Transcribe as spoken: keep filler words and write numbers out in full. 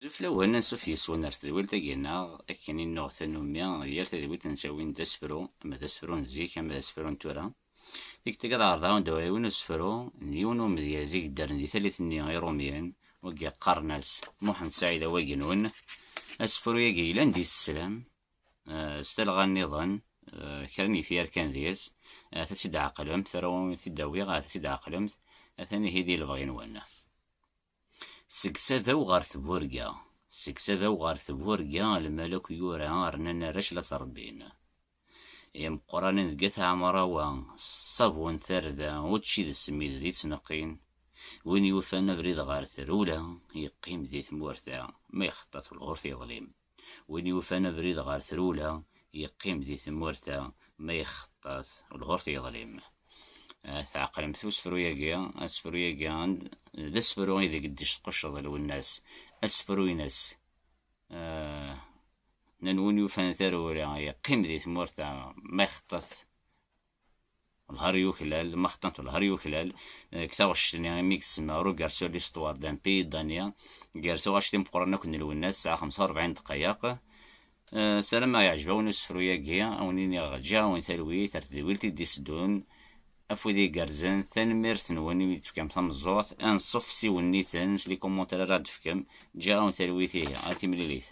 Zuflawen ansuf yes-wen ar tedwilt-agi-nneɣ, akken i nnuɣ tanumi, yal tadwilt nettawin-d d asefru, ama d asefru n zik, ama d asefru n tura. Tikkelt-agi ad ɛerḍeɣ-awen-d awal n usefru n yiwen umedyaz i yeddren di tallit-nni Iṛumyen, wagi qqaren-as Muḥend Saɛid Awagenun. Asefru-agi yellan d iseslam, eh, s talɣa nniḍen, eh, kra n yifyar kan deg-s, ahat ad tt-id-tɛeqlemt, ara wen-t-id-awiɣ, ahat ad tt-id-tɛeqlemt, atan ihi di lebɣi-nwen. Seg Sabaw ɣer Tburga, seg Sabaw ɣer Tburga, lmal akk yura, rnan arrac la ttrebbin. Imeqqranen deg At Ɛemrawa, ṣṣabu n tarda, učči d ssmid di ttneqqin. Win yufan abrid ɣer trewla, yeqqim di tmurt-a, ma ixeṭṭat lɣur t-yeḍlim. Win yufan abrid ɣer trewla, yeqqim di tmurt-a, ma ixeṭṭat lɣur t-yeḍlim. Ah, tɛeqlemt usefru-agi, asefru-agi, d asefru ideg d-isqucceḍ Lwennas. Asefru-ines, ah, nnan win yufan tarewla, yeqqim di tmurt-a, ma ixeṭṭat lhar yuklal, ma xeṭṭant lhar yuklal. Eh, deg taɣect-nni, imi yessemma Regards sur l'histoire d'un pays donné, gar tuɣac timeqqran akk n Lwennas, tesɛa xemsa u rebɛin dqayeq. Eh, ssarameɣ yeɛjeb-awen usefru-agi, a wen-iniɣ ǧǧiɣ-awen talwit ar tedwilt i d-iteddun. Afud igerrzen, tanemmirt-nwen imi d-tefkam tameẓẓuɣt, anṣuf s iwenniten, s les commentaires ara d-tefkem, ǧǧiɣ-awen talwit ihi, ar timlilit.